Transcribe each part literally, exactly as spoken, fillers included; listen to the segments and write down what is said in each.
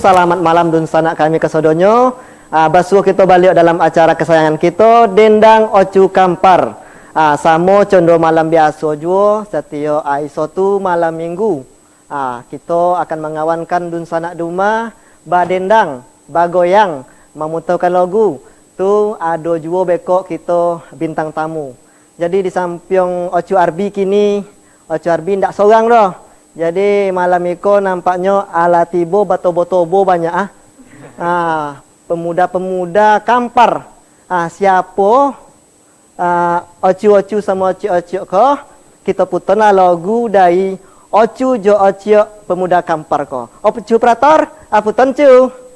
Salamat malam dunsanak kami kasadonyo. Ah, basuo kito baliak dalam acara kasayangan kito, Dendang Ocu Kampar. Ah, samo condo malam biaso juo, satiok ari Sabtu malam Minggu. Ah, kito akan mangawankan dunsanak di umah badendang, bagoyang, mamutokan lagu. Tu ado juo beko kito bintang tamu. Jadi di sampiang Ocu Arbi kini, Ocu Arbi ndak sorang doh. Jadi malam iko nampaknyo alah tibo batobo-tobo banyak ah. Ah, pemuda-pemuda Kampar. Ah, siapo, ah, ocu-ocu samo ociok-ociok ko? Kito putonlah lagu dari ocu jo ociok pemuda Kampar ko. Ocu operator, ah, puton cu.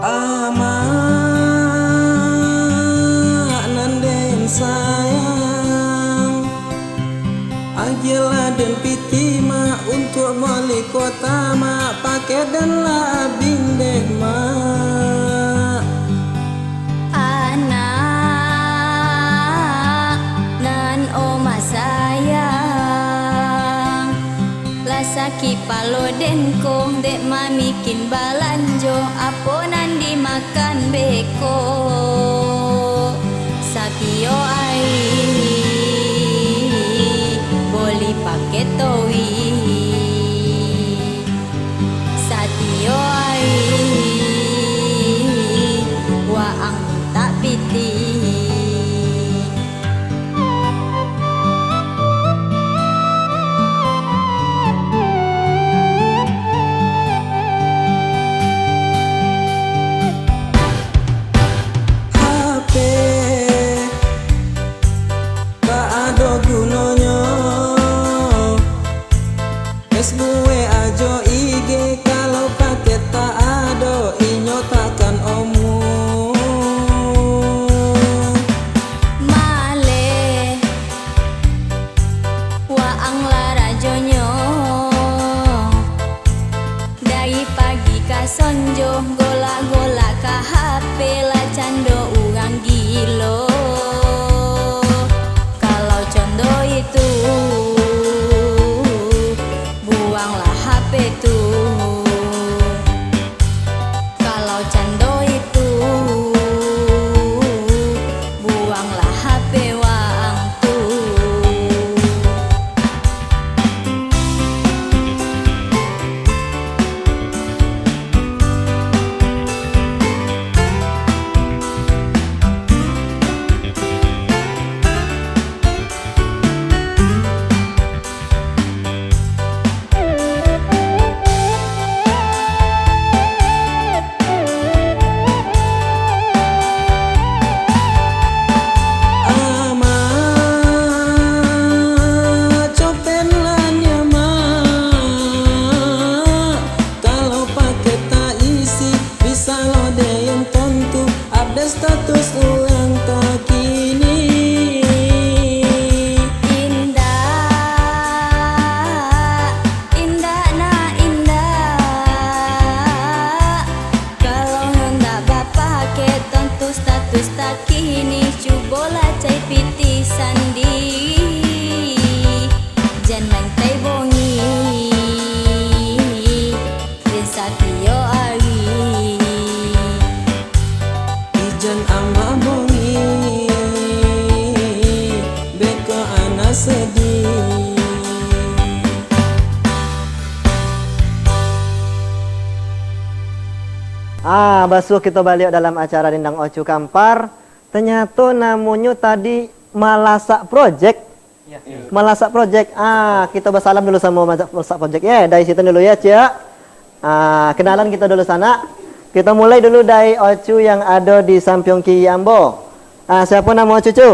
Amak nan den sayang, agiahlah den pitih, Mak, untuak bali kuota, Mak, paket den lah abih deh, Mak. Anak nan Oma sayang, lah sakik palo den ko, dek mamikin balanjo, apo nan dimakan beko. Satio ari boli paket towi, satio ari waang tak pitih. H P tak ado gunonyo. Facebook ajo I G, kalau paket tak ado, inyo takkan omuah. Maleh, waang lah rajonyo. Dari pagi ka sonjo, golak-golak ka H P lah cando urang gilo. Kalau condo itu, buanglah H P tu. Kalau cando itu, buanglah H P waang tu. Amak, copen lah nyo, Mak. Kalau paket tak isi, bisa lo den tontu update status urang takini. Indak, indak nak indak. Kalau ndak bapakai tontu status takini, cubolah cai pitih sandi. Jan mantai bongi, den satio ari. Ijan amak bongi, beko anak sadih. Ah, basuo kito baliak dalam acara Dendang Ocu Kampar. Tanyato namonyo tadi Malasak Project. Malasak Project. Ah, kito basalam dulu samo Malasak Project, ye. Dari situ dulu, ye, ciek. Ah, kenalan kito dulu sanak. Kito mulai dulu dari Ocu yang ado di sampiang kiri ambo. Ah, siapo namo Ocu, Cu?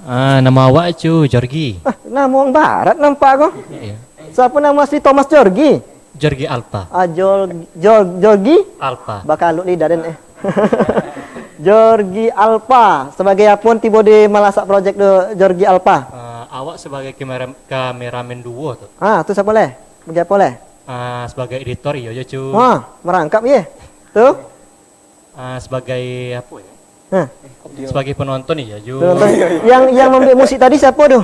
Ah, namo awak Ocu Jorgi. Ah, namo urang barat nampak ko. Iyo. Siapo namo asli Thomas Jorgi? Jorgi Alpa. Ah, Jor-, Jor-, Jorgi? Alpa. Bakaluk lidah den, eh. Jorgi Alpa. Sabagai apo tibo di Malasak Project tu, Jorgi Alpa? Ah, Awak sabagai kamera-, kameramen duo tu. Ah, tu siapo leh? Bagi apo leh? Ah, sabagai editor, iyo jo, Cu. Wah, marangkap ye. Tu? Ah, sabagai apo yo? Hah? Sabagai penonton, iyo jo. Penonton. Yang, yang mambuek musik tadi siapo tu?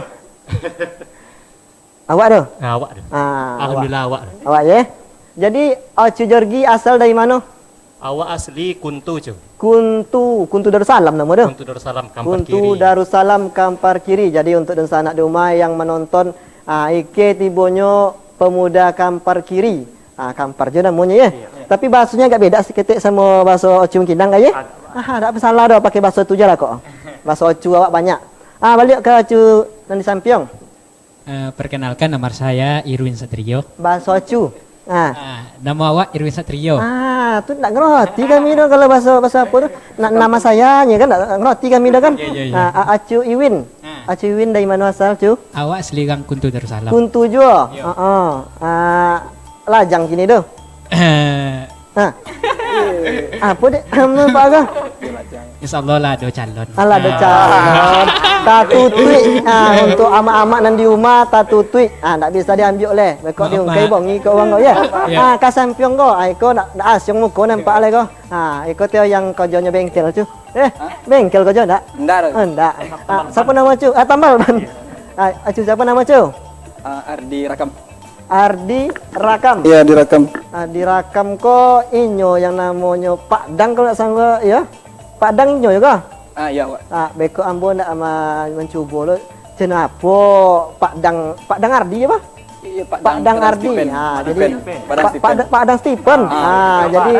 Awak tu? Ah, awak tu. Ah, awak. Alhamdulillah, awak tu. Awak ye. Jadi, Ocu Jorgi asal dari mano? Awak asli Kuntu, Cu. Kuntu, Kuntu Darussalam namo tu? Kuntu Darussalam, Kampar Kuntu Kiri. Darussalam, Kampar Kiri. Jadi, untuk dunsanak di rumah yang manonton, ah, iko tibonyo pemuda Kampar Kiri. Ah, Kampar jo namonyo, ye. Iyo. Tapi bahasonyo agak beda saketek samo bahaso Ocu Cangkinang, kan, ye? Agak. Ah, dak masalah doh, pakai bahaso tu je lah kok. Bahaso Ocu awak banyak. Ah, baliak ka Ocu nan di sampiang. Eh, perkenalkan, nama saya Irwin Satrio. Bahaso Ocu. Ah. Ah, nama awak Irwin Satrio. Ah, tu ndak ngerti kami doh kalau bahaso, bahaso apo tu. Na-, nama saya nyo kan ndak ngerti kami doh kan. Iyo, iyo, iyo. Ah, ah, Ocu Iwin. Ah. Ocu Iwin dari mano asal, Cu? Awak asli urang Kuntu Darussalam. Kuntu juo. Iyo. Heeh. Ah, lajang kini tu. Eh, Ha. Apo dek? Aman, Pak, ko? Insya Allah lah ado calon. Alah, ado calon. Tatutuik. Ah, untuk amak-amak nan di rumah, tatutuik. Ah, ndak bisa diambiak leh. Bekok diungkai bongi ko urang ko, ye. Ya. Ah, ka sampiang ko. Ah, iko ndak, ndak asiang muko nampak leh ko. Ah, iko tu yang kojonyo bengkel tu. Eh, bengkel kojo ndak? Ndak, Bang. Oh, ndak. Ah, siapo namo, Cu? Ah, tambal ban. Ah, Cu, siapo namo, Cu? Ah, Ardi Rakam. Ardi Rakam. Iya, Ardi Rakam. Ardi Rakam ko inyo yang namonyo Pak Dang kalau ndak salah, ya. Pak Dang inyo yo ko? Ah, iya, Pak. Ah, beko ambo ndak ma-, mancubo lo. Cen apo Pak Dang, Pak Dang Ardi apo? Iya, Pak Dang Ardi. Ah, jadi Pak Dang Stephen. Ah, jadi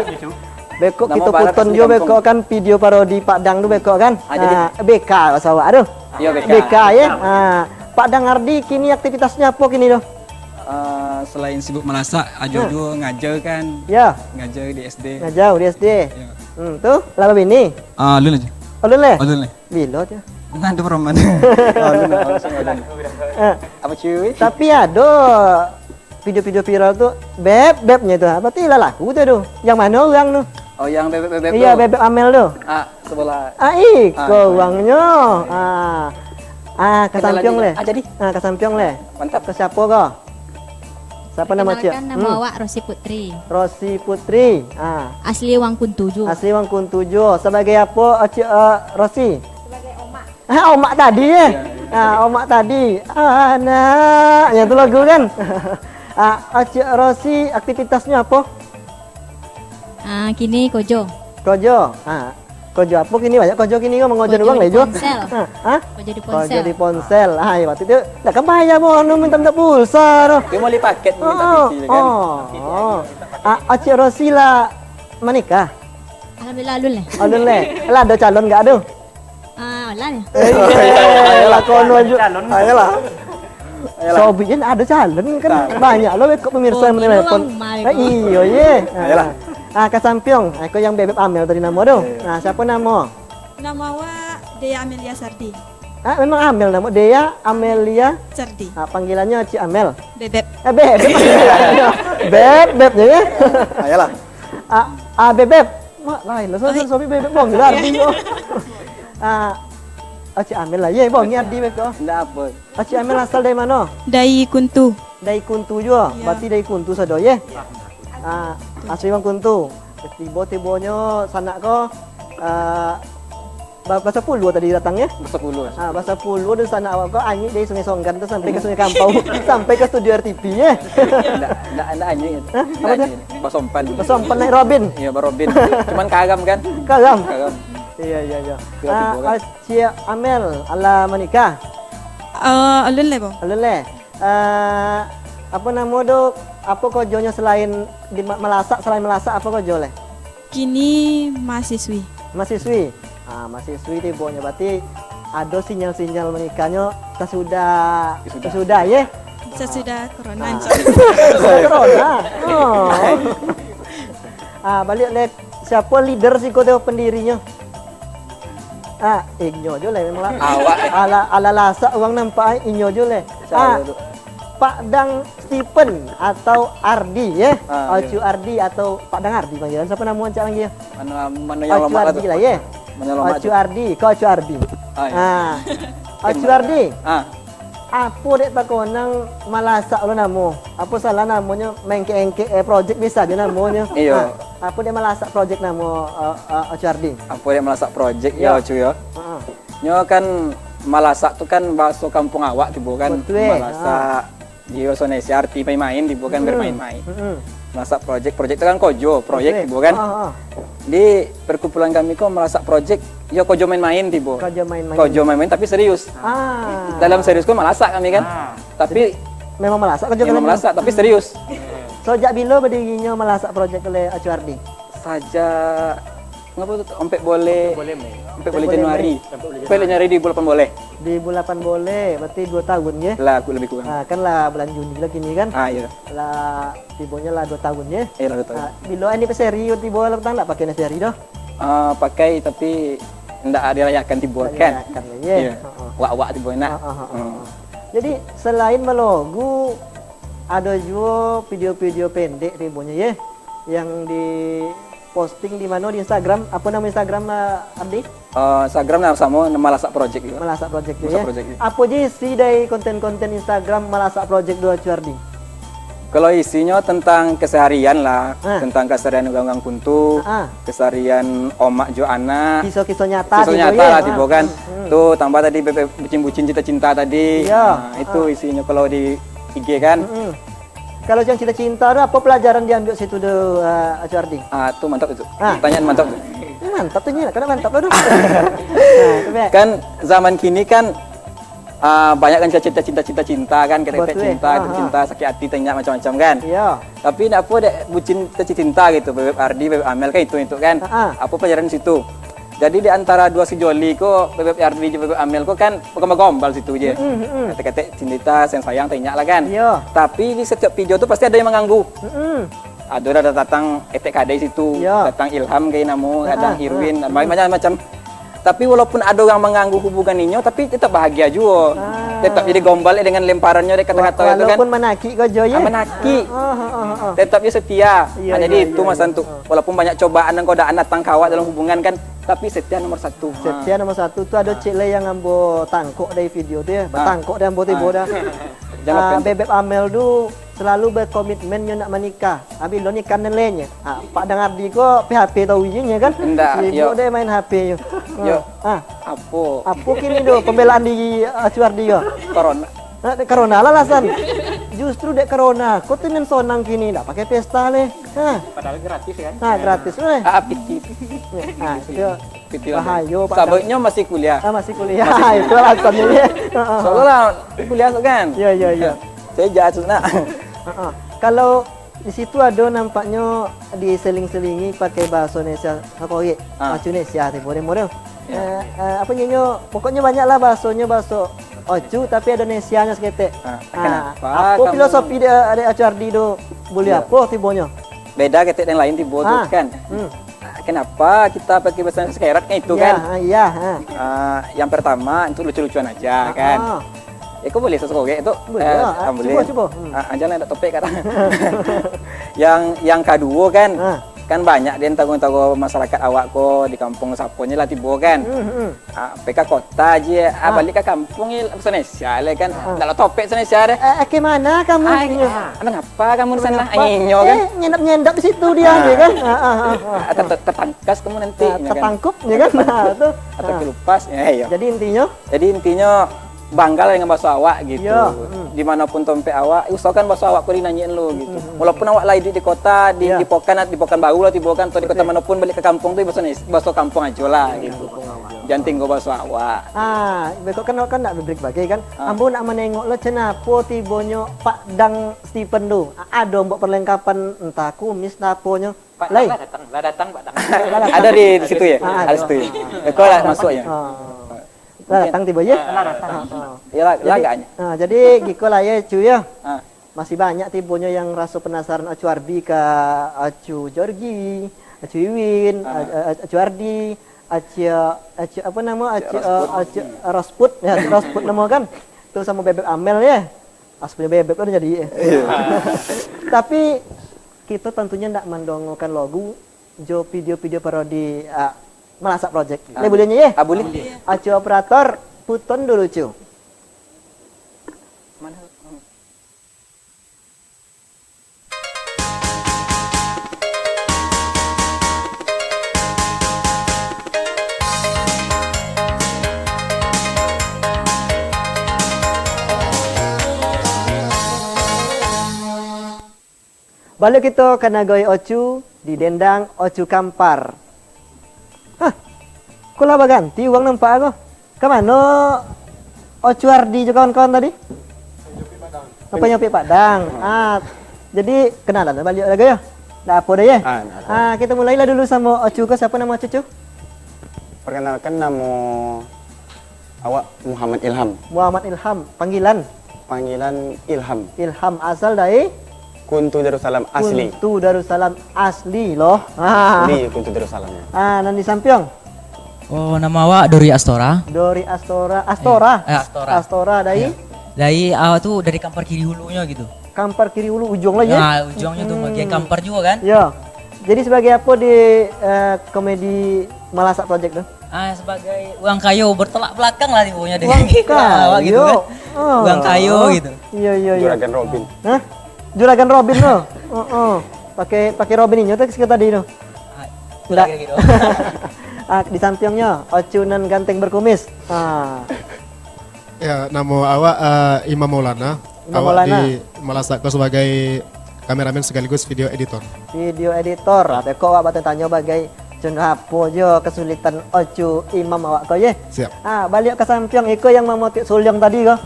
beko kito puton juo beko kan video parodi Pak Dang tu beko kan. Ah, jadi B K bahaso awak tu. Iya, B K. B K, ya. Ah, Pak Dang Ardi kini aktivitasnyo apo kini tu? Ah, selain sibuk malasak, ajo juo ngajar kan. Ya. Ngajar di S D. Ngajar di S D. Ya. Hmm, tu lah babini? Ah, alun aja. Alun leh? Alun leh. Bilo tu? Nah, ada perumahan. Alun lah, langsung alun. Eh. Apa cuy? Tapi ado video-video viral tu, beb-bebnyo tu. Berarti lah laku tu tu. Yang mano urang tu? Oh, yang bebeb-bebeb tu? Iya, bebeb Amel tu. Ah, sebelah. Ah, iko urangnyo. Ah. Ah, ka sampiang leh. Ah, jadi? Ah, ka sampiang leh. Mantap. Ka siapo ko? Siapo namo ciek? Perkenalkan, namo awak Rosi Putri. Rosi Putri. Ah. Asli urang Kuntu juo. Asli urang Kuntu juo. Sabagai apo, Acik, eh, Rosi? Sabagai omak. Ah, omak tadi, eh? Iya, iya. Ah, omak tadi. Anak, yang tu lagu kan? Ah, Acik Rosi, aktivitasnyo apo? Ah, kini kojo. Kojo. Ah, kojo apo kini? Banyak kojo kini ko, mangojo urang leh juo. Kojo di ponsel. Ah, ah? Kojo di ponsel. Kojo di ponsel. Ah, iyo, waktu tu ndak kan bayar bono minta-minta pulsa tu. Dia mau beli paket, minta P C kan. Oh. Ah, Acik Rosi lah manikah? Alhamdulillah, alun leh. Alun leh. Lah, ado calon gak tu? Ah, lah. Eh, lah, kono aja. Ayolah. Ayolah. Sobik kan ado calon kan. Banyak lo beko pemirsa yang menelepon. Eh, iyo, ye. Ayolah. Ah, ka sampiang. Ah, ko yang bebeb Amel tadi namo tu. Iya, iya. Ah, siapo namo? Namo awak Dea Amelia Sardi. Ah, memang Amel namo. Dea Amelia Sardi. Ah, panggilannyo Cik Amel. Bebeb. Eh, bebeb. Bebeb, ya. Ayolah. Ah, ah, bebeb. Mak lain lah, so-, sobik bebek bang, lah, Ardi ko. Ah, Acik Amel lah, ye, bang, ni Ardi beko. Ndak apo. Acik Amel asal dari mano? Dari Kuntu. Dari Kuntu juo, berarti dari Kuntu sado, ye? Ah, asli urang Kuntu. Tibo-tibonyo sanak ko, ah, ba-, basapuluah tadi datang, ye? Basapuluah. Ah, basapuluah dunsanak awak ko anyuik dari Sungai Songgan tu sampai ka Sungai Kampau, sampai ka studio R T P, ye? Ndak, ndak, ndak anyuik. Hah? Ndak anyuik. Basompan. Basompan naik Robin. Iya, barobin. Cuman karam kan? Karam. Karam. Iya, iya, iya. Tiba-tiba kan. Ah, Acik Amel, alah manikah? Eh, alun leh, Bang. Alun leh. Eh, apo namo tu, apo kojonyo selain di ma-, malasak, selain malasak, apo kojo leh? Kini mahasiswi. Mahasiswi? Ah, mahasiswi tibonyo, berarti ado sinyal-sinyal manikahnyo sasudah, sasudah, ye? Sasudah corona, insya Allah. Sasudah corona. Oh. Ah, baliak leh, siapo leader siko tu pendirinyo? Ah, inyo jo leh memang lah. Awak. Alah, alah lasak urang nampak, eh, inyo jo leh. Ah, Pak Dang Stephen atau Ardi, ye? Ah, Ocu Ardi atau Pak Dang Ardi panggilan. Siapo namo ancak panggil? Mano, mano yang Ocu Ardi lah, ye? Mano yang lomak tu? Ocu Ardi, ko Ocu Ardi. Ah, iya. Ah. Ocu Ardi. Ah. Apo dek takonang malasak lo namo? Apo salah namonyo, mengkek-engkek, eh, project bisa jo namonyo. Iyo. Ha, apo dek malasak project namo, eh, eh, Ocu Ardi? Apo dek malasak project yo, Ocu yo? Heeh. Nyo kan malasak tu kan bahaso kampung awak tibo kan. Betul, eh. Malasak di bahaso Indonesia arti main-main tibo kan, bermain-main. Mm-mm. Malasak project, project tu kan kojo, proyek tibo kan. Betul, eh. Heeh, heeh. Di perkumpulan kami ko malasak project, yo kojo main-main tibo. Kojo main-main. Kojo main-main tapi serius. Ah. Dalam serius ko malasak kami kan. Ah. Tapi jadi, memang malasak kojo kalian? Memang malasak, tapi serius. Sajak bilo badirinyo malasak project oleh Ocu Ardi? Sajak, ngapo tu, Ompek Boleh. Ompek Boleh Mei. Ompek Boleh Januari. Ompek Boleh Januari. Ompek Boleh Januari di bulan delapan boleh. Di bulan delapan boleh, berarti duo tahun, ye? Lah, kurang lebih kurang. Ah, kan lah bulan Juni lah kini kan? Ah, iyo. Lah, tibonyo lah duo tahun, ye? Iyo, lah duo tahun. Ah, bilo anniversary tibo lah, patang ndak pakai anniversary doh? Ah, pakai, tapi ndak dirayakan tibo kan? Ndak dirayakan, ye. Iyo. Heeh. Wak-wak tibo nak. Heeh, heeh, heeh. Jadi, selain balogu, ado juo video-video pendek tibonyo, ye? Yang di posting di mano, di Instagram? Apo namo Instagram, eh, Ardi? Eh, Instagram lah samo, Malasak Project juga. Malasak Project tu, Malasak ya? Project, ya. Apo je isi dari konten-konten Instagram Malasak Project tu, Ocu Ardi? Kalau isinyo tentang keseharian lah, ah, tentang keseharian urang-urang Kuntu, ah, ah, keseharian omak jo anak. Kisah-kisah nyata. Kisah nyata lah tibo kan. Hmm, hmm. Tu tambah tadi bebek bucin-bucin cinta-cinta tadi. Iya. Nah, itu, ah, isinyo kalau di I G kan. Hmm, hmm. Kalau yang cinta-cinta tu, apo pelajaran diambiak situ tu, ah, Ocu Ardi? Ah, tu mantap itu. Ah. Pertanyaan mantap tu. Mantap tu, nyo kena mantap lah tu. Ah, tu, Bek. Kan zaman kini kan, ah, banyak kan cinta-cinta, cinta-cinta kan, ketek-ketek cinta, eh. Betul, ah, cinta, ah, sakik ati, tanyo macam-macam kan. Iya. Tapi ndak apo dek bucin cinta gitu, Bebek Ardi, Bebek Amel kan itu, itu kan. Ah, ah. Apo pelajaran situ? Jadi di antara duo sejoli ko, Bebek Ardi jo Bebek Amel ko kan bukan bagombal situ je. Mm-mm, mm-mm. Ketek-ketek cinta, sayang-sayang, tanyo lah kan. Iya. Tapi di setiap video tu pasti ado yang mengganggu. Mm-mm. Ado lah datang Etek Kadai situ, iya, datang Ilham kayak namo, ah, kadang, ah, Irwin, ah, macam-macam. Tapi walaupun ado urang mangganggu hubungan inyo, tapi tetap bahagia juo. Ah. Tetap jadi gombal dengan lemparanyo dari kata-kata itu kan. Wa-, walaupun manakik ko jo, ye? Ah, manakik. Ah, ah, ah, ah, ah. Tetap je setia. Iya, nah, jadi iya, itu iya, masan iya, tu. Ah. Walaupun banyak cobaan dan godaan datang ka awak dalam hubungan kan, tapi setia nomor satu. Setia nomor satu. Tu ado, ah, cek lai yang ambo tangkok dari video tu, ya. Ah. Batangkok dari ambo tibo dah. Jangan. Ah, pendek. Bebek Amel tu selalu berkomitmen nyo nak manikah. Abih lo nikah nan lain nyo. Ah, Pak Dang Ardi ko P H P tau izinyo kan? Indak, sibuk yo. Deh main H P yo. Yo. Ah. Apo? Apo kini tu pembelaan di, ah, Ocu Ardi ko? Corona. Ah, dek corona lah alasan. Justru dek corona, ko tu nan sonang kini, ndak pakai pesta leh. Ha. Padahal gratis kan? Ha, gratis, weh. Ah, piti. Ha, itu piti lah. Bahayo, Pak. Sababnyo masih kuliah. Ah, masih kuliah. Masih kuliah. Itu alasannyo, ye. Ha, ha, ha. Soalnyo lah, kuliah tu kan. Ya, ya, ya. Saya jahat tu nak. Ha, ha. Kalau di situ ado nampaknyo diseling-selingi pakai bahaso Indonesia, ha, korek. Ha. Bahaso Indonesia tu, boleh, boleh. Ya. Eh, eh, apo nyo, pokoknyo banyak lah bahasonyo, bahaso Ocu, tapi ado Indonesia-nyo saketek. Ha. Ha. Kenapa apo kamu filosofi dek, dek Ocu Ardi tu, buliah, ya, apo tibonyo? Beda ketek yang lain tibo tu, ha, kan? Hmm. Kenapa kita pakai bahasa Indonesia sekerat kan itu, ya, kan? Ha, iya, ha. Ah, yang pertama, untuk lucu-lucuan aja, ha, kan? Ha. Eh, kok boleh sesuatu tu? Boleh, eh, ha, ah, boleh. Cubo, cubo. Hmm. Ah, ah, jangan ada topik, kata. Yang, yang kaduo, kan? Ha. Kan banyak di antaro-antaro masyarakat awak ko di kampung saponyo lah tibo, kan? Hmm, hmm. Ah, pai ka kota je, ah, ah, balik ka kampung je, bahasa Indonesia lah kan. Ah. Ndak lah topik bahasa Indonesia deh. Eh, eh, ke mana kamu? Ah, ah, mengapa kamu di sana? Mengapa? Inyo kan. Eh, nyendap-nyendap di situ dia, ah, je kan. Ah, ah, ah, ah. Ah, ter-, ter-, tertangkas kamu nanti, ah, ya kan? Tertangkup, ya kan? Tertangkup. Ah, tu. Atau, ah, kelupas, ya, iya. Jadi intinya? Jadi intinya bangga lah dengan bahasa awak gitu. Iya, mm. Di mana pun tompek awak, usahakan bahasa awak ko dinanyiin lo gitu. Mm, mm, mm. Walaupun awak lah hidup di kota, di, iya, di Pokan, di Pokan Baru lah tibo kan, atau di kota, betul, mana pun balik ke kampung tu bahasa, bahasa kampung aja lah gitu. Iya, kampung aja. Jangan tinggal bahasa awak. Ah, beko kan awak kan nak bebreak bagai kan. Ah. Ambo nak manengok lo, cen apo tibonyo Pak Dang Stephen tu. A-, ado mbok perlengkapan, entah kumis, entah aponyo. Pak, lai, lah datang, lah datang, Pak Dang. Lah datang. Ada di, di situ ya? Ah, ada di situ ya? Beko lah masuk ya? Ah. Lah datang tibo, ye? Lah datang. Ah, ah. Ya, lah, jadi, lah agaknya. Ah, jadi, giko lah, ye, Cu, ya. Ah. Masih banyak tibonyo yang raso penasaran Acu Ardi ka Acu Jorgi, Acu Iwin, ah, a-, a-, Acu Ardi, Acu, Acu, apa nama? Acu, Acu Rasput. Eh, Acu Rasput, ya, Acu Rasput nama kan? Tu samo Bebek Amel, ya. Aslinya bebek lah jadi, eh. Iya. Tapi, kito tantunyo ndak mandongokan lagu jo video-video parodi, ah, Malasak Project. Ah. Lai bulihnyo, ye? Ah, buliah. Acu operator, puton dulu, Cu. Baliak kito ka nagoi Ocu, di dendang Ocu Kampar. Hah, ko lah baganti urang nampak ko. Ka mano Ocu Ardi jo kawan-kawan tadi? Sampai nyopik Padang. Ah, jadi kenalan baliak lai yo. Ndak apo doh yo. Ah, ndak apo. Ah, kito mulailah dulu samo Ocu ko, siapo namo Ocu, Cu? Perkenalkan, namo awak Muhammad Ilham. Muhammad Ilham, panggilan? Panggilan Ilham. Ilham, asal dari? Kuntu Darussalam asli. Kuntu Darussalam asli lo. Ah. Asli Kuntu Darussalam, yo. Ah, nan di sampiang? Oh, namo awak Dori Astora. Dori Astora. Astora? Eh, eh, Astora. Astora dari? Iya. Dari, awak tu dari Kampar Kiri Ulunyo gitu. Kampar Kiri Ulu ujuang lah yo. Nah, ujuangnyo tu bagian Kampar juo kan? Yo. Jadi sabagai apo di, eh, komedi Malasak Project tu? Ah, sabagai urang kayo, bertolak belakang lah ibunya dengan awak gitu kan. Urang kayo gitu. Iyo, iyo, iyo. Juragan Robin. Hah? Juragan Robin tu? Heeh. Pakai, pakai Robin inyo tu sikit tadi tu. Ah, itulah kira-kira. Ah, di sampiangnyo, Ocu nan ganteng berkumis. Ah. Ya, namo awak, eh, Imam Maulana. Imam Maulana. Awak di Malasak ko sabagai kameramen sekaligus video editor. Video editor. Ah, beko awak batanyo bagai, cun, apo jo kesulitan Ocu Imam awak ko, yo? Siap. Ah, baliak ka sampiang, iko yang mamotik suliang tadi ko.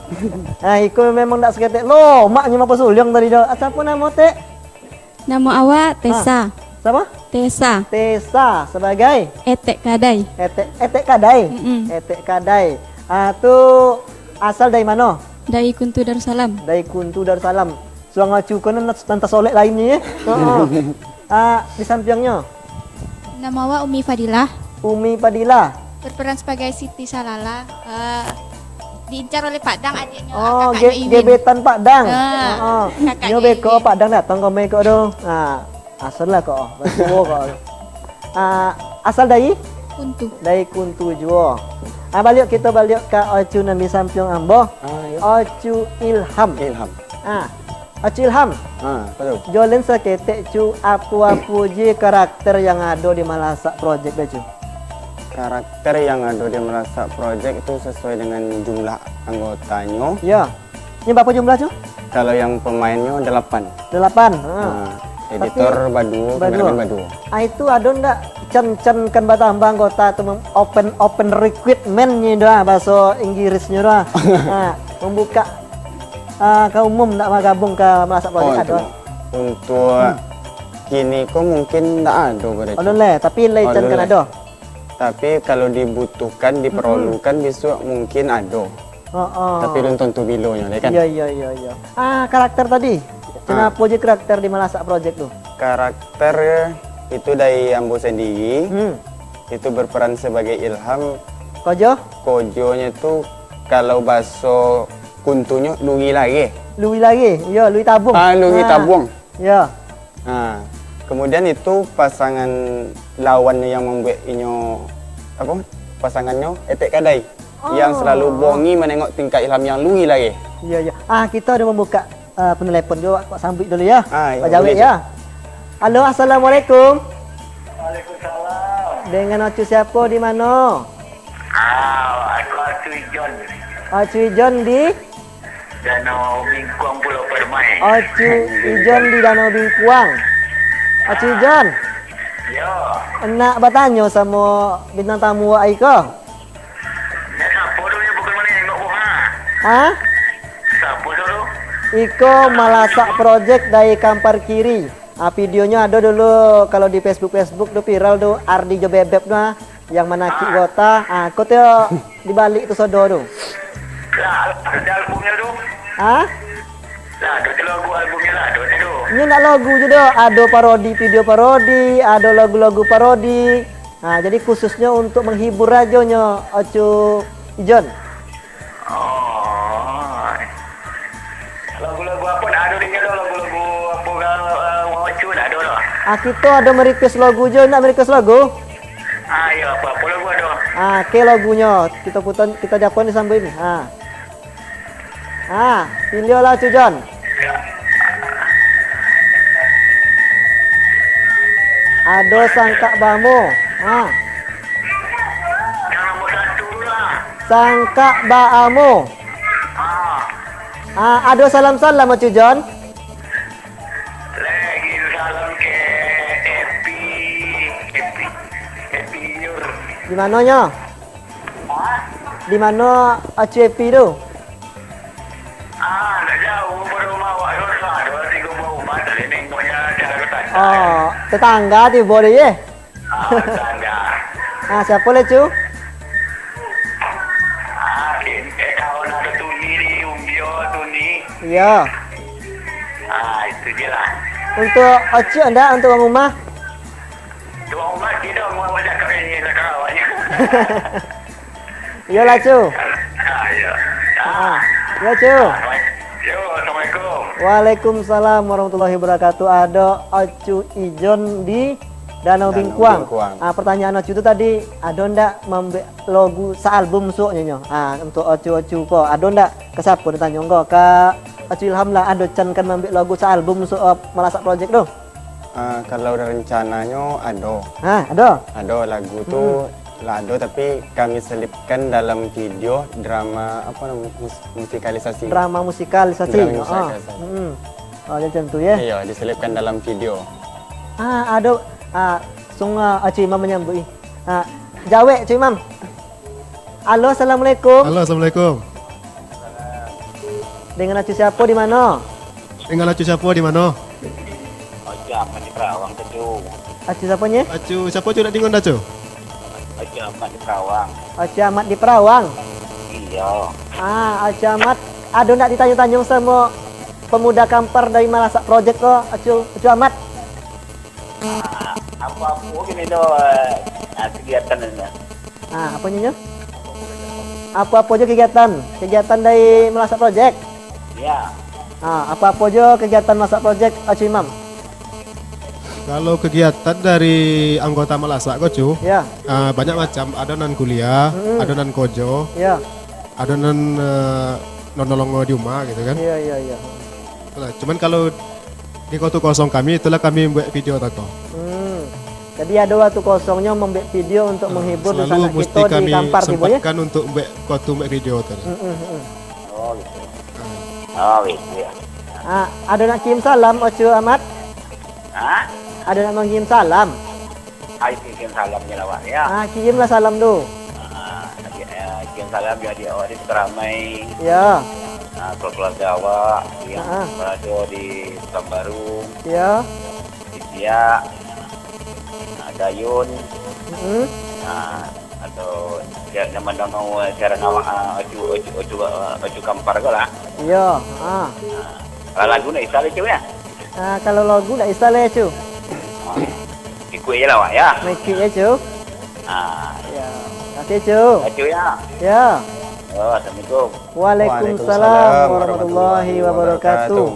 Ah, iko memang ndak saketek lomaknyo mapo suliang tadi tu. Ah, siapo namo, Tek? Namo awak Tesa. Siapo? Tesa. Tesa sabagai? Etek Kadai. Etek, Etek Kadai? Mm-mm. Etek Kadai. Ah, tu asal dari mano? Dari Kuntu Darussalam. Dari Kuntu Darussalam. Suang Ocu ko nan, nan tasolek lainnyo, yo. Heeh. Ah, di sampiangnyo? Namo awak Umi Fadilah. Umi Fadilah. Berperan sebagai Siti Salala, eh, diincar oleh Pak Dang, adiknyo kakaknyo ge-, Iwin. Gebetan Pak Dang. Ah, kakaknyo Iwin. Nyo beko Pak Dang datang ka rumah ko tu. Ah, asal lah ko, batuo ko. Ah, asal dari? Kuntu. Dari Kuntu juo. Ah, baliak kito baliak ka Ocu nan di sampiang ambo. Ah, iyo. Ocu Ilham. Ilham. Ah, Ocu Ilham. Ah, apo tu? Jolen saketek, Cu, apo-apo je karakter yang ado di Malasak Project tu, Cu? Karakter yang ado di Malasak Project tu sesuai dengan jumlah anggotanyo. Yo. Nyo barapo jumlah, Cu? Kalau yang pemainnyo delapan. Delapan. Ha. Ha. Editor baduo, kameramen baduo. Ah, itu ado ndak can-can kan batambah anggota tu, mem-, open, open recruitment nyo doh, bahaso Inggrisnyo doh. Ha, membuka, ah, ka umum ndak bagabuang ka Malasak Project ado? Oh, untuk, untuk kini ko mungkin ndak ado berarti. Alun lai, tapi lai can kan ado? Tapi kalau dibutuhkan, diperlukan, bisuak mungkin ado. Heeh. Tapi alun tantu bilonyo deh kan? Iyo, iyo, iyo, iyo. Ah, karakter tadi. Ah. Kenapo je karakter di Malasak Project tu? Karakter itu dari ambo sendiri. Hmm. Itu berperan sebagai Ilham. Kojo? Kojonyo tu kalau bahaso Kuntunyo lui lagi. Lui lagi? Iyo, lui tabuang. Ah, lui tabuang. Iyo. Ha, kemudian itu pasangan lawan yang membuat inyo, apo, pasangannyo Etek Kadai, yang selalu bongi manengok tingkah Ilham yang lui lagi. Iyo, iyo. Ah, kito ado mambuka, eh, penelepon juo, awak sambuik dulu yo. Ah, iyo, Pak Jawek yo. Halo, assalamualaikum. Waalaikumsalam. Dengan Ocu siapo, di mano? Ah, aku Ocu Ijon. Ocu Ijon di? Danau Bingkuang, Pulau Permai. Ocu Ijon di Danau Bingkuang. Ocu Ijon. Yo. Nak batanyo samo bintang tamu awak iko. Nyo sapo tu nyo bukan manengok ko, ha? Ha? Sapo tu? Iko Malasak Project dari Kampar Kiri. Ah, videonyo ado dulu, kalau di Facebook, Facebook tu viral tu, Ardi jo Bebeb tu, ah, yang manakik gota. Ah, ko tu di balik tu sodo tu. Lah, ada albumnyo tu. Ah? Lah, ada tu lagu albumnyo lah, ada tu. Nyo nak lagu je doh, ado parodi, video parodi, ado lagu-lagu parodi. Ah, jadi khususnyo untuk menghibur ajo nyo, Ocu Ijon. Oh. Lagu-lagu apo nak ado di nyo tu? Lagu-lagu apo ka, eh, Wang Ocu nak ado tu? Ah, kito ado merequest lagu je, nak merequest lagu? Ah, iyo, apo-apo lagu ado. Ah, oke lagunyo. Kito putar, kito japuan disambuik ni. Ah. Ah, pilihlah Ocu Jon. Ado Sangkak Bamo. Ah. Yang nombor satu tu lah. Sangkak Baamo. Ah. Ah, ado salam-salam, Ocu Jon. Lagi Di manonyo? Hah? Di mano Acu Epi tu? Ah, ndak jauh, baru rumah awak tu, ado tigo buah rumah, tapi nengoknya jalan ke sana. Oh, tetangga tibo tu, ye? Ah, tetangga. Ah, siapo lai, Cu? Ah, eh, kawan ado Tuni di Umbio, Tuni. Iyo. Ah, itu je lah. Untuk Acu ndak, untuk urang rumah? Tuan Umar, tidak mau cakap ini, cakap awaknya. Iyolah, Cu. Ah, iya. Ah, iya, Cu. Yo, assalamualaikum. Waalaikumsalam warahmatullahi wabarakatuh. Ado Acu Ijon di Danau Danau Bingkuang. Bingkuang. Ah, pertanyaan Acu tu tadi, ado ndak mambuek lagu saalbum suoknyo nyo? Ah, untuk Acu-Acu ko, ado ndak? Ka siapo ditanyo ko? Ka Acu Ilham lah, ado can kan mambuek lagu saalbum suok, ah, Malasak Project tu? Ah, kalau rencananyo ado. Ha, ado? Ado lagu tu, hmm, lah ado, tapi kami selipkan dalam video drama, apa nama, mus-, musikalisasi. Drama musikalisasi. Drama musikalisasi. Ha. Hmm. Oh, jadi macam tu, ya? Iya, diselipkan dalam video. Ah, ado. Ah, sungguh, ah, Cik Imam menyambut, ih. Ah, jawek, Cik Imam. Halo, assalamualaikum. Halo, assalamualaikum. Dengan Acu siapo di mano? Dengan Acu siapo di mano? Acu Ahmad di Perawang tu, Cu. Acu siapo, nye? Acu siapo, Cu, nak dingon dah, Cu? Acu Ahmad di Perawang. Acu Ahmad di Perawang? Iya. Ah, Acu Ahmad, ado nak ditanyo-tanyo samo pemuda Kampar dari Malasak Project ko, Acu, Acu Ahmad? Ah, apo-apo gini doh, eh, ah, kegiatan ini. Ah, apo nyo? Apo-apo jo kegiatan, kegiatan dari Malasak Project? Ya. Ah, apo-apo jo kegiatan Malasak Project, Acu Imam? Kalau kegiatan dari anggota Malasak ko, Cu, ya, ah, banyak macam. Ado nan kuliah, mm-mm, ado nan kojo, ya, ado nan, eh, nolong-nolong di rumah gitu kan. Iya, iya, iya. Nah, cuman kalau di waktu kosong kami, itulah kami buek video tako. Hmm. Jadi ado waktu kosongnyo mambuek video untuk, ah, menghibur selalu sanak musti kito di kami Kampar tibo, ya? Sempatkan untuk buek waktu buek video tu. Hmm, hmm, hmm. Oh, gitu. Ah. Oh, gitu ya. Ah, ado nak kirim salam, Acu Ahmad? Hah? Ado nak mangirim salam? Ai, kirim salamnyo lah, Wak, ya. Ah, kirimlah salam tu. Ah, adi-, eh, kirim salam jo adiak awak di Sukaramai. Ya. Ah, keluarga awak yang, ah, ah, berada di Pekanbaru. Ya. Di Siak. Ah, Dayun. Mm-mm. Ah, atau siap nan mandanga siaran awak, ah, Ocu, Ocu, Ocu, ah, Ocu Kampar ko lah. Iyo, ah. Ah, kalau lagu nak isa lai, Cu, ya? Ah, kalau lagu nak isa lai, Cu. Ah, ikuik je lah, Wak, ya. Ikuik je, Cu. Ah. Ya, makasih, Cu. Ocu, ya. Ya. Oh, assalamualaikum. Waalaikumsalam warahmatullahi wabarakatuh.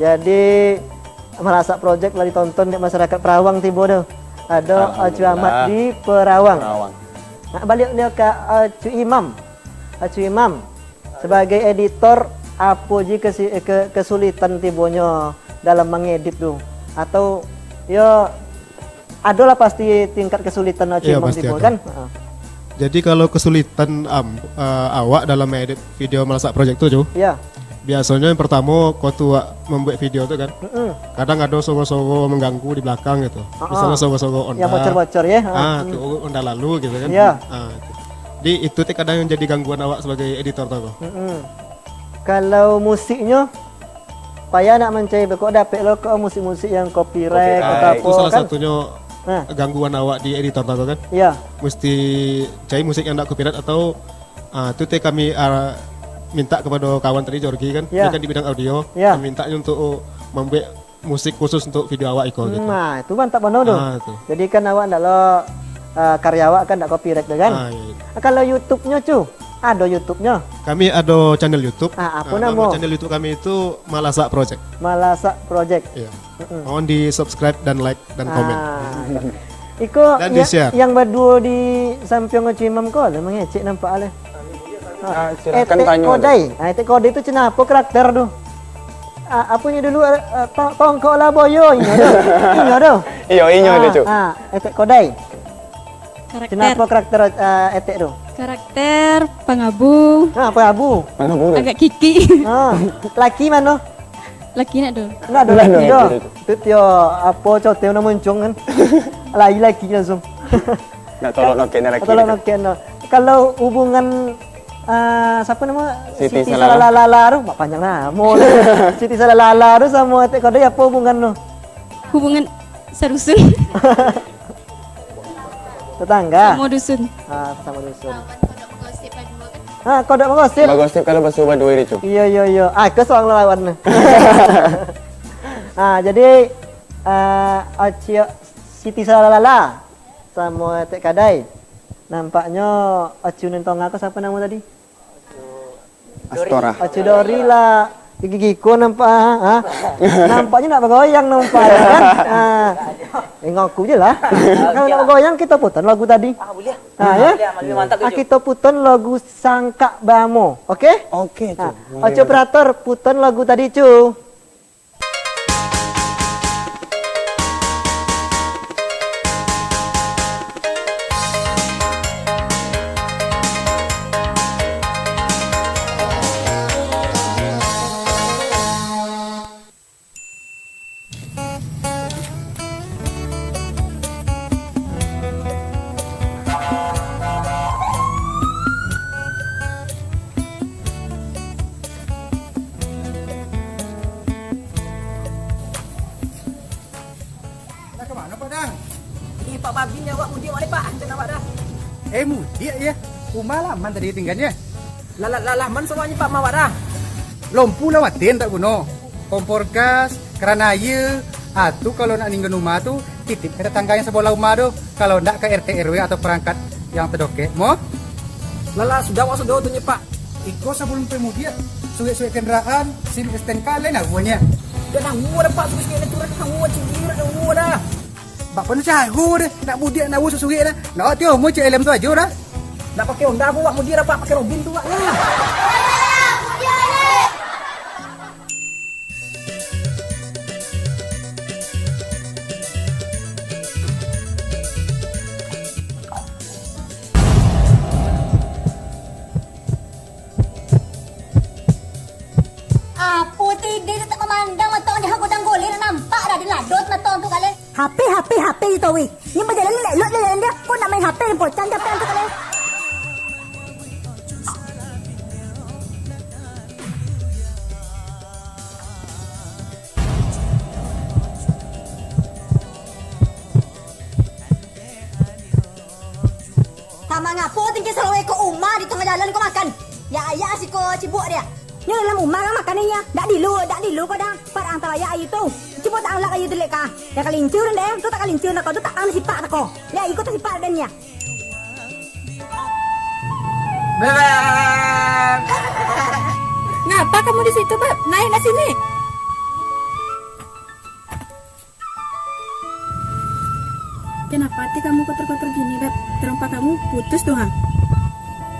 Jadi, Malasak Project lah ditonton dek masyarakat Perawang tibo tu. Ado Acu Ahmad di Perawang. Perawang. Nak baliak nyo ka Acu Imam. Acu Imam, sebagai editor, apo ji kesi-, ke-, kesulitan tibonyo dalam mangedit tu? Atau, yo, adolah pasti tingkat kesulitan Acu Imam tibo, kan? Iyo, pasti ado. Heeh. Jadi, kalau kesulitan, am, eh, awak dalam mengedit video Malasak Project tu, Cu? Iyo. Biasonyo yang pertamo, ko tu wak mambuek video tu kan, mm-mm, kadang ado suaro-suaro mengganggu di belakang gitu. Ha-ha. Misalnyo suaro-suaro onda. Yang bocor-bocor, ya? Ha. Ah, hmm. Tu onda lalu gitu kan. Ya. Ah, tu. Jadi itu tu kadang yang jadi gangguan awak sebagai editor tu. Mm-mm. Kalau musiknyo, payah nak mancari, kok dapek lo kok musik-musik yang copyright, copyright atau apo. Itu salah kan? Satunyo, nah, gangguan awak di editor tu kan. Ya. Mesti cari musik yang ndak copyright atau Ah, tu teh kami, ah, minta kepada kawan tadi, Jorgi, kan, ya, dia kan di bidang audio, ya, kami minta nyo untuk, oh, mambuek musik khusus untuk video awak iko, gitu. Nah, itu mantap bana tu. Ah, tu. Jadi kan awak ndak lo, ah, karya awak kan ndak copyright tu, kan? Ah, iya, iya. Ah, kalau YouTube-nyo, Cu, ado YouTube-nyo? Kami ado channel YouTube. Ah, apo namo? Ah, nama channel YouTube kami itu Malasak Project. Malasak Project. Iya. Mm-mm. Mohon di-subscribe dan like dan komen. Ah, iya. Iko dan ya, di-share. Yang baduo di sampiang Ocu Imam ko lah mangecek nampak lah. Ah, silakan tanyo. Etek Kodai. Ah, Etek Kodai tu cinapo karakter tu? Ah, apo nyo dulu, eh, eh, to-, tongkok lah boyo inyo tu. Inyo tu. Iyo, inyo tu, Cu. Ah, Etek Kodai. Karakter. Cinapo karakter, eh, Etek tu? Karakter pangabu. Ah, pangabu. Pangabu tu. Agak kikik. Ah, laki mano? Laki nak tu. Nak tu laki tu. Tu tio apo cote nak muncung kan. Lai laki langsung. Nak tolok nokek ni laki Tolok tu. Nokek no. Kalau hubungan, ah, siapa nama? Siti Siti Salalala. Salalala tu, mak panjang namo tu. Siti Salalala tu samo Etek Kadai apa hubungan tu? Hubungan sarusun. Tetangga. Samo dusun. Ah, sama dusun. Kawan kodok bagosip lah dua kan? Ah, kodok bagosip. Bagosip kalau basuo badua itu. Iya, iya, iya. Ah, ke soang lawan tu. Ah, jadi, ah, Acil Siti Salalala samo Etek Kadai. Nampaknyo Acil Nentong ko siapa namo tadi? Astora. Acu Dori lah. Gigi ko nampak, ha? Nampaknyo nak bagoyang nampak, ya kan? Ha. Tengok aku je lah. Kalau nak bagoyang, kita putar lagu tadi. Ah, boleh. Ha, ya? Boleh, lebih mantap tu, Ah, Cuk. Kita putar lagu Sangkak Bamo. Oke? Oke, Ha. Cuk. Boleh, Ocu boleh. Operator, putar lagu tadi, Cu. Lah ka mano, Pak Dang? Ih, Pak, babin nyo awak mudiak baliak, Pak. Ancan awak dah. Eh, mudiak, ya? Umah lah aman tadi tingganyo? Lah, lah, lah, lah aman sabananyo, Pak, umah awak dah. Lompu lah mati, ndak guno. Kompor gas, keran aia. Ah, tu kalau nak ninggan umah tu, titip ka tetangga yang sabolah umah tu. Kalau ndak ka R T R W atau perangkat yang terdokek, mo? Lah, lah, sudah, awak sudah tu nyo, Pak. Iko sabalum pai mudiak, surek-surek kendaraan, SIM S T N K, lain awonyo. Dah tahu dah, Pak, surek-surek kendaraan, tahu, cingir, tahu dah. Bak panu cago deh, nak mudiak, nak awak surek-surek dah. Nak awak tiok umah cek helm tu ajo dah. Nak pakai Honda ko, awak mudiak dah, Pak, pakai Robin tu, Pak, ya. Apo ti dek tak mamandang mato ang di godang goleh, nampak dah di ladot mato ang tu kali. H P, H P, H P itu, wih. Yang berjalan elok-elok jalan dia, kau nak main H P yang pocan H P ang tu kali. Ka mangapo tingkek salawek ko umah di tangah jalan ko makan? Ya, ya, siko cibuk dia. Nyo dalam umah kan makan inyo. Dak dilu, dak dilu ko dah. Parang talayak ayu tu. Cubo tak angkat ayu tu lek ka. Ya kalincur deh, tu tak kalincur nak ko, tu tak ang sipak tak ko. Ya, iko tak sipak dan ya. Beb. Ngapa kamu di situ, Beb? Naiklah sini. Kenapa hati kamu kotor-kotor gini, Beb? Tarompa kamu putus tuh, ha?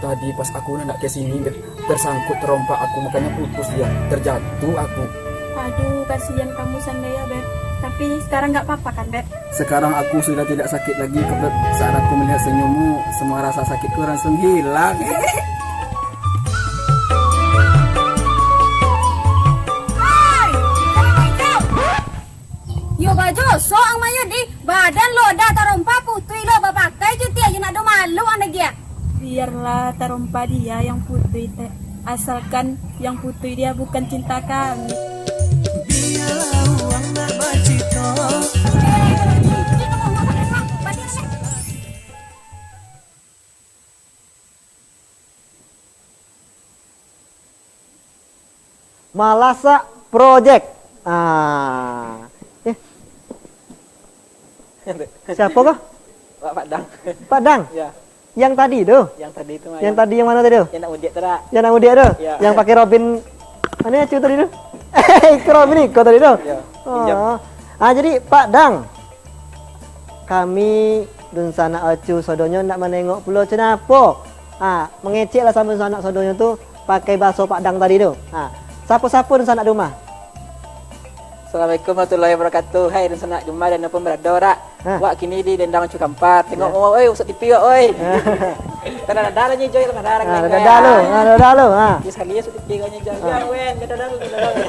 Tadi pas aku nak ke sini, Beb, tersangkut tarompa aku, makanya putus dia. Terjatuh aku. Aduh, kasihan kamu, Sandaya, Beb. Tapi sekarang nggak apa-apa kan, Beb? Sekarang aku sudah tidak sakit lagi, Beb. Saat aku melihat senyummu, semua rasa sakitku langsung hilang. Yo bajo, soang mayo di badan lo dah tarompa putui lo bapakai cuti aja nak do malu ang lagi ah. Biarlah tarompa dia yang putui teh, asalkan yang putui dia bukan cinta kami. Biarlah uang nak bacito. Malasak Project. Ah. Eh. Siapa kah? Pak, Pak Dang. Pak Dang? Ya. Yang tadi tu? Yang tadi tu mah, Yang yang, tadi yang mana tadi tu? Yang nak mudik tu dak? Yang nak mudik tu? Ya. Yang pakai Robin. Mana Acu tadi tu? Ikram ini kau tadi tu? Ya. Oh. Pinjam. Ah, jadi Pak Dang, kami dunsanak Acu sodonyo nak manengok pulo, cenapo? Ah, mangecek lah samo dunsanak sodonyo tu pakai baso Padang tadi tu. Ah, sapo-sapo dunsanak di rumah? Assalamualaikum warahmatullahi wabarakatuh. Hai dunsanak di rumah di mana pun barado dak? Ha. Wak kini di dendang Acu Kampar. Tengok, ya, oi, usuk T V wak, oi. Ha. Tanda-tanda lah nyo, Joy, tanda-tanda. Ha, tanda-tanda lu. Ha, tanda-tanda lu. Ha. Ya, sekali ya, usuk T V wak nyo, Joy. Ha. Ya, wen, tanda-tanda lu, tanda-tanda lu.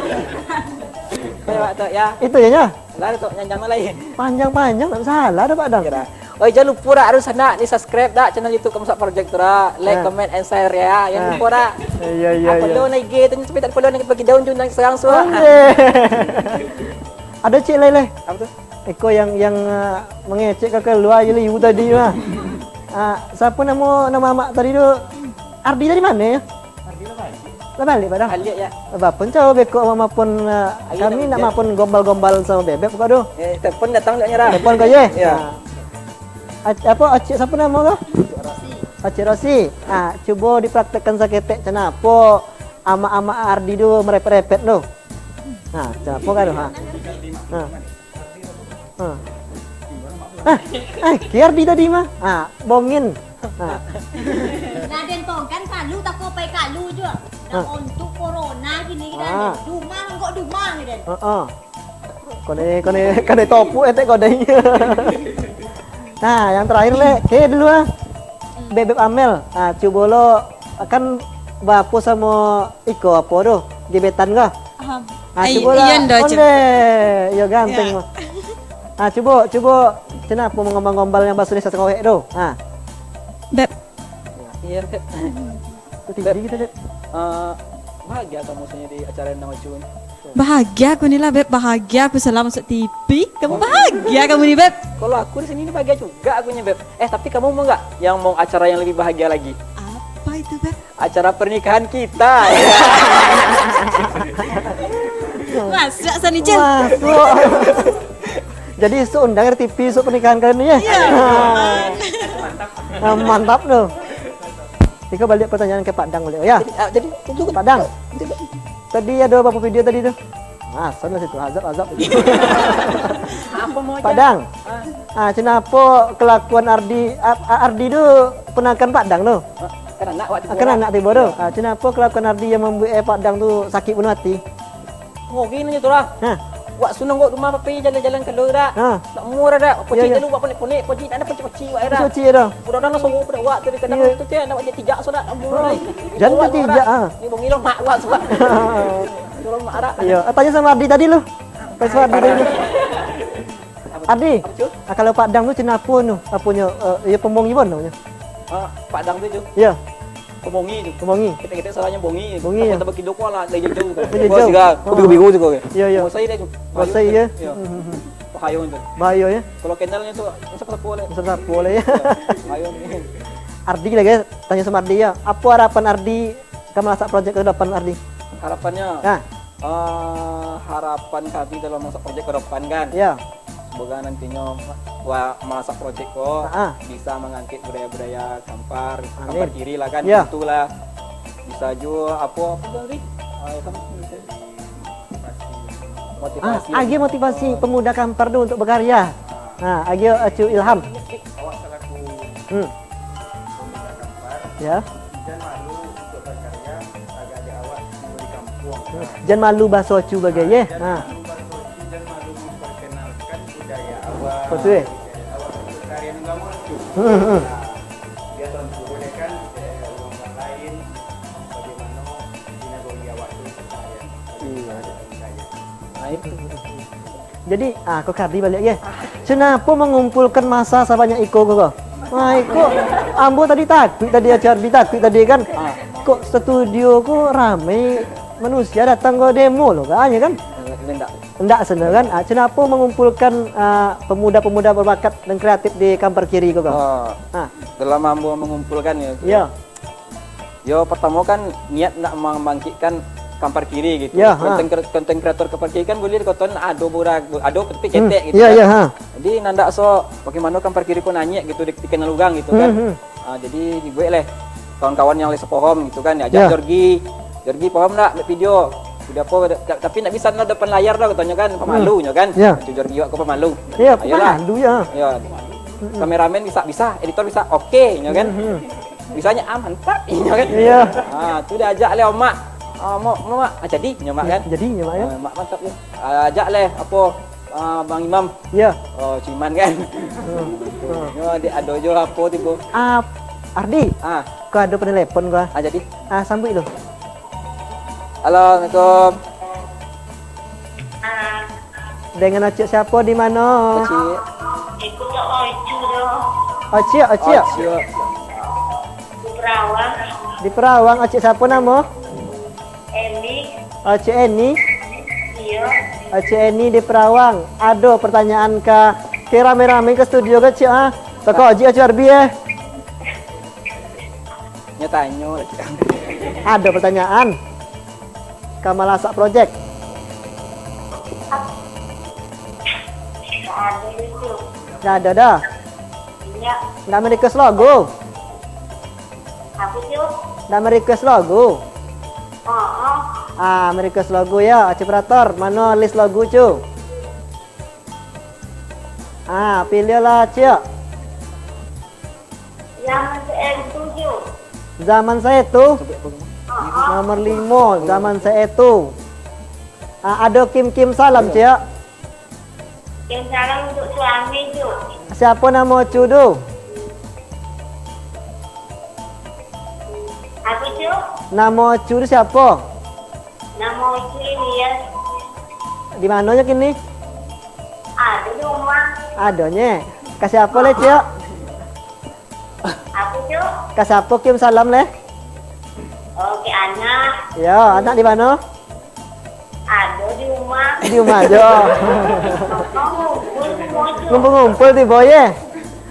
Oi, wak tu, ya. Itu ya, ya? Lah, tu, nyanjang lain. Panjang-panjang, tak salah dah, Pak Dang. Kira. Oi, jan lupo dak, harus anak ni subscribe dak channel YouTube Kamusak Project tu dak. Like, Ah. comment, and share ya. Jan Ah. lupo dak. Iya, iya, Ah, iya. follow na I G tu, tapi tak follow na bagi daun tu nang serang suah. Onde. Ado ciek lai, lai. Apo tu? Iko yang, yang, ah, mangecek ka kalua je liu tadi mah. Ah, siapo namo, namo amak tadi tu? Ardi dari mano yo? Lah baliak, Padang? Baliak, ya. Lah bapo caro beko mamaafkan, ah, Ayo, kami nak nak maafkan gombal-gombal samo Bebek kok tu. Eh, telepon datang dek Nyerah. Telepon kau, ye? Ya. Ah. Ac-, apo, Acik siapo namo kau? Acik Rosi. Ah, cubo dipraktekkan saketek, canapo amak-amak Ardi tu merepet-repet tu. Nah, canapo kau tu, ha? Ha. Ha. Ah, ah, Ardi tadi mah. Ah, bongin. Ah. Nah, den tong kan kalu, tako pai kalu juo. Nah, Ah. untuk corona gini kan, Ah. dumah kok dumah ni den. Heeh. Kone, kone, kone topuk etek kau dai. Nah, yang terakhir, Le. Ke dulu, ah. Hmm. Bebek Amel. Ah, cubo lo, kan baapo samo iko apo tu? Gebetan kah? Aham. Ah, Ai, cubo lah. Iyan dah, Cep. Onde. Yo, ganteng Ya. mah. Ah, cubo, cubo. Canapo manggombal-gombal yang baso Indonesia sakawek tu? Ah. Beb. Iya, Beb. Itu Beb. Tinggi kita, Beb. Eh, bahagia kamu maksudnya di acara yang nang lucu ni? Bahagia aku ni lah, Beb. Bahagia aku salah masuk T V. Kamu bahagia kamu ni, Beb. Kalau aku di sini ni bahagia juga aku ni, Beb. Eh, tapi kamu mau nggak yang mau acara yang lebih bahagia lagi? Apa itu, Beb? Acara pernikahan kita. Masuk, Sanicel. Masuk. Jadi, esok undang R T P, esok pernikahan kalian ni, ya? Iya, aman. Ah, mantap tu. Iko baliak pertanyaan ke Padang baliak, ya? Jadi, ah, jadi, itu Padang. Jadi, Tadi ado barapo video tadi tu? Ah, sana situ, azab, azab. Apa mau aja? Padang. Ah. Ah, canapo kelakuan Ardi, A-, A-, Ardi tu keponakan Padang tu? Ah, kan anak awak tu. Ah, kan anak tibo tu. Ya. Ah, canapo kelakuan Ardi yang mambuek, eh, Padang tu sakik bunuh hati? Ngori nyo tu lah. Hah? Wak sunang kok rumah papi jalan-jalan kalua dak? Hah? Nak murah dak? Pocik Ya, ya. Lalu buat ponek-ponek, pocik nak ada pocik-pocik wak dak? Pocik dak? Budak-budak langsung budak wak tu, kadang Ya. tu cek nak wak tiga sudah nak murah. Hah? Jan Wak tiga, sudah. Ah. Ni bongi lo mak wak sudah. Tolong mak dak? Iya, ah, tanya sama Ardi tadi lu. Tanya sama Ardi tadi lu. Ardi, Apa tu? Ah, kalau Padang tu canapo tu? Aponyo, eh, ya pembongi bono nyo. Ah, Padang tu, Ju. Iya. Pembongi tu. Pembongi. Ketek-ketek salahnya bongi. Bongi, Tapi ya. Tambah kidok lah, dari jauh-jauh kan. Dari Gua jauh. juga, Oh. bingung-bingung juga kan. Iya, iya. Masai dia tu. Masai, Bahaya ya. tu. Iya. Hmm, hmm, hmm. Bahaya tu. Bahaya ya. Kalau kenalnya tu, siapa-siapa boleh. Siapa-siapa boleh ya. Iya. Bahaya ni. Ardi lagi, tanya sama Ardi ya. Apa harapan Ardi ka Malasak Project ke depan, Ardi? Harapannya, Nah. eh, harapan kami dalam Malasak Project ke depan kan. Ya. Semoga nantinyo wa-, Malasak Project ko Ah, ah. bisa mangangkek budaya-budaya Kampar, Amin. Kampar Kiri lah kan, Ya. itulah. Bisa juo apo, apo tadi? Ah, ya kan? Motivasi. Ah, agiah motivasi pemuda Kampar tu untuk berkarya. Ah, agiah Acu Ilham. Awak selaku Hmm. pemuda Kampar, Ya. jan malu untuk berkarya, agak-agak awak tibo di kampuang. Jan malu baso Acu bagai, ye. Jan Ha. malu baso Acu, jan malu memperkenalkan budaya awak. Betul, eh? Awak berkarya nunggu Acu. Hmm, hmm. Nah, biar tuan guru dia kan, eh, orang lain, bagaimana sinagogi awak tu berkarya. Iya. Nah, itu. Jadi, ah, ko Kardi baliak, ye. Canapo mangumpulkan masa sabanyak iko ko, ko? Wah, iko. Ambo tadi takuik tadi, Acu Ardi takuik tadi kan. Ah. Kok studio ko ramai manusia datang ko demo lo, kayaknya kan? Indak. Indak sana kan? Ah, canapo mangumpulkan, ah, pemuda-pemuda berbakat dan kreatif di Kampar Kiri ko, ko? Ah. Ah. Dalam ambo mangumpulkan ya. Ya. Yo, pertamo kan niat nak mambangkitkan Kampar Kiri gitu. Ya, ha. Konten kre-, konten kreator Kampar Kiri kan boleh dikoton ado burak, ado tapi Hmm, ketek gitu ya, kan. ya, ha. Jadi nandak so, bagaimana Kampar Kiri ko nanyek gitu di, dikenal urang gitu kan. Hmm, hmm. Ah, jadi dibuek leh kawan-kawan yang leh sepohom gitu kan, diajak Ya. Jorgi. Jorgi, pohom ndak buek video? Video apo? Ta-, tapi ndak bisa ndak depan layar dah katonyo kan, pamalu Hmm. nyo kan. Ya. Macam Jorgi awak ko pamalu. Ya, Ayolah. pamalu ya. Ya. Hmm. Kameramen bisa, bisa, editor bisa, oke nyo kan. Hmm, hmm. Bisanya, ah, mantap, inyo kan. Iya. Ah, tu diajak leh Mak. Ah, Mak, Mak, Mak. Ah, jadi, nyo Mak kan. Jadi, nyo Mak, ya. Ah, Mak mantap tu. Ah, ajak leh, apo, ah, Bang Imam. Iya. Oh, Ciman kan. Hmm, hmm. Nyo, di, ado jo apo tibo. Ah, Ardi. Ah. Ko ado penelepon ko. Ah, jadi. Ah, sambuik lu. Halo, Assalamualaikum. Dengan Acik siapo di mano? Acik. Ikut tak baju dah. Acik, acik. Acik. Di Perawang. Di Perawang, acik siapo namo? Eni. Acik Eni? Iyo. Acik Eni di Perawang. Ado pertanyaan ka, ka rame-rame ka studio ka, Cik, ha? Toko Oji, Acik Arbi, eh? Nyo tanyo lah, Cik. Ado pertanyaan ka Malasak Project? Ndak ado doh, Cuk. Ndak ado doh? Indak. Ndak me-request lagu? Apo, Cuk? Ndak me-request lagu? Heeh. Ah, me-request lagu yo, Acik Operator. Mano list lagu, Cuk? Ah, piliahlah, Cik. Zaman Saetu, Cuk. Zaman Saetu? Heeh. Nomor limo, Zaman Saetu. Ah, ado kirim-kirim salam, Cik. Kirim salam untuk suami, Cuk. Siapo namo Ocu tu? Apo, Cuk? Namo Ocu tu siapo? Namo Ocu Ilyas. Di mano nyo kini? Ado di rumah. Ado nyo. Ka siapo lai, Cik? Apo, Cuk? Ka siapo kirim salam lai? Oh, ka anak. Yo, anak di mano? Ado di rumah. Di rumah jo. Ngumpul-ngumpul tibo, ye?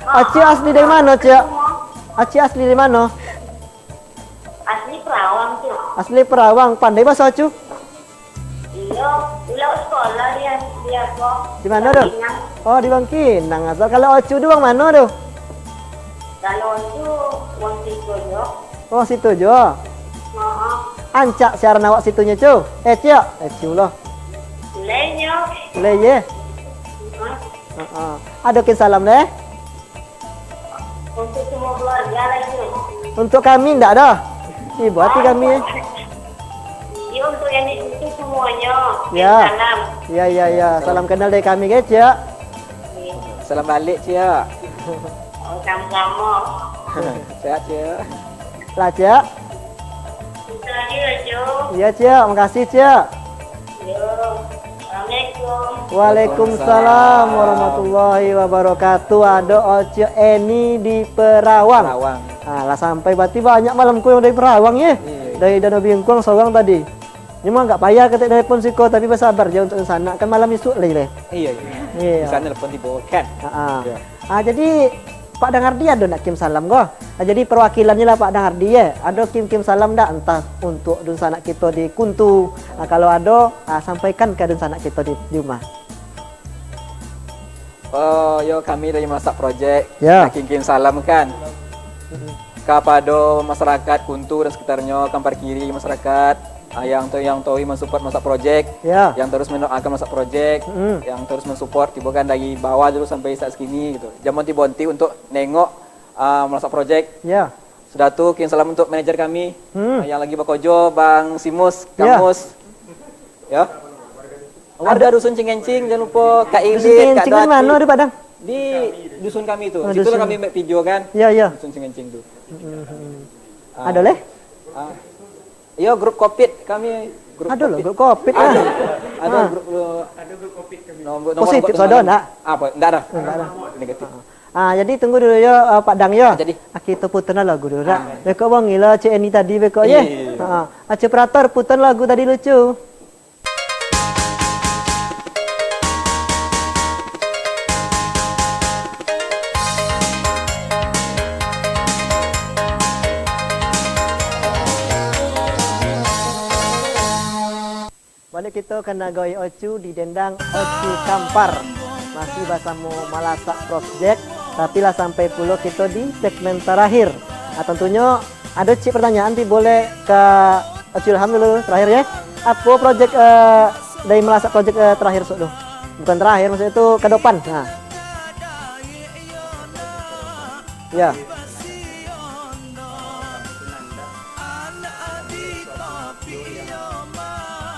Acik asli dari mano, Cik? Acik asli dari mano? Asli Perawang, Cuk. Asli Perawang. Pandai bahaso Ocu? Iyo, ulah sekolah di, di apo? Di mano tu? Bangkinang. Oh, di Bangkinang. Asal kalau Ocu tu urang mano tu? Kalau Ocu, urang situ jo. Oh, situ jo. Heeh. Rancak siaran awak situnyo, Cu? Eh, Cik. Eh, Cu lah. Lai nyo. Lai, ye? Heeh. Heeh. Ado kirim salam deh? Untuk semua keluarga lah, Cuk. Untuk kami ndak ado. Ibo ati kami, eh. Iyo, untuk yang di situ semuanya. Ya. Salam. Ya, ya, ya. Salam kenal dari kami, guys, ya. Salam balik, Cik. Oh, sama-sama. Sehat, Cik. Lah, Cik. Itu aja lah, Cuk. Iya, Cik. Makasih, Cik. Yo. Assalamualaikum. Waalaikumsalam warahmatullahi wabarakatuh. Ado Ocu Eni di Perawang. Perawang. Ah, lah sampai, berarti banyak malam ko yang dari Perawang, ye? Iya. Dari Danau Bingkuang seorang tadi. Cuma agak payah ketek nelpon siko, tapi basabar je untuk dunsanak. Kan malam isuak lai, leh. Iya, iya. Iya. Bisa nelpon tibo, kan? Ha, ha. Iya. Ah, jadi, Pak Dang Ardi ado nak kirim salam ko? Ah, jadi perwakilannyo lah Pak Dang Ardi, ye. Ado kirim-kirim salam ndak, entah untuk dunsanak kito di Kuntu? Ah, kalau ado, ah, sampaikan ka dunsanak kito di, di rumah. Oh, yo, kami dari Masak Project. Ya. Nak kirim-kirim salam kan. Mm-mm. Kapado masyarakat Kuntu dan sekitarnyo, Kampar Kiri masyarakat, ah, yang tu, yang toh mensupport Masak Project, ya, yang terus mendoakan Masak Project, mm-mm, yang terus mensupport, tibo kan dari bawah dulu sampai saat segini gitu. Jan bonti-bonti untuk nengok, ah, Masak Project. Ya. Sudah tu, kirim salam untuk manajer kami, hmm, ah, yang lagi bakojo, Bang Simus, ya, Kamus. Ya. Warga Dusun Cingencing, jangan lupa Kak Dusun Ilit, Kak Cingencing di Dati. Mano tu, Pak Dang? Di dusun kami tu. Oh, situlah dusun. Kami buat video kan. Ya, ya. Dusun Cingencing tu. Mm-mm. Ah. Ado leh? Ah. Yo, grup Covid kami, grup Ado loh, Covid. Grup Covid, ado. Ah. Ado grup, ado grup Covid kami. Nomor, nomor Positif buat sajo, tunangan. Ndak? Apa? Ndak ada. Ndak ada. Negatif. Ah. Ah, jadi tunggu dulu yo, eh, Pak Dang yo. Jadi. Ah, kito putarlah lagu dulu, dak? Ah. Beko bang gilo Cik Eni tadi beko, ye? Iya, iya, iya. Ah, ah. Acil operator, putar lagu tadi lucu. Baliak kito ka Nagoi Ocu di Dendang Ocu Kampar. Masih basamo Malasak Project, tapi lah sampai pulo kito di segmen tarakhir. Nah, tentunyo ado ciek pertanyaan ti buliah ka Ocu Ilham dulu terakhir, ye. Apo project, eh, dari Malasak Project, eh, terakhir, Sok, tu? Bukan terakhir, maksudnyo tu ka depan. Nah. Ya.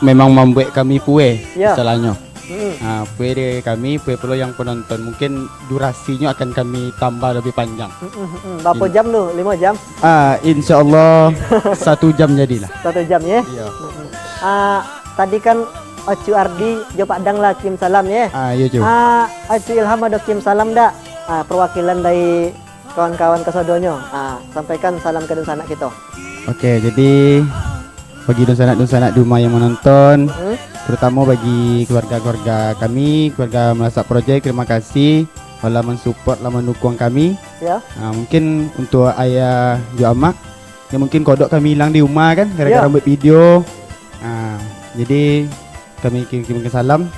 Memang mambuek kami pueh, ya, istilahnyo. Mm-mm. Ah, pueh dari kami, pueh pulo yang penonton. Mungkin durasinyo akan kami tambah lebih panjang. Mm-mm, mm-mm. Barapo jam tu? Limo jam? Ah, insyaallah satu jam jadilah. Satu jam, ye? Iya. Mm-mm. Ah, tadi kan Ocu Ardi jo Pak Dang lah kirim salam, ye? Ah, iya, Cu. Ah, Ocu Ilham ado kirim salam dak? Ah, perwakilan dari kawan-kawan kasadonyo. Ah, sampaikan salam ka dunsanak kito. Oke, jadi bagi dunsanak-dunsanak di rumah yang menonton, Hmm? terutama bagi keluarga-keluarga kami, keluarga Malasak Project, terima kasih lah mensupport, lah mendukung kami. Ya. Ah, mungkin untuk ayah jo amak, ya mungkin kodok kami hilang di rumah kan, gara-gara Ya. buat video. Ah, jadi kami kirim-kirimkan salam.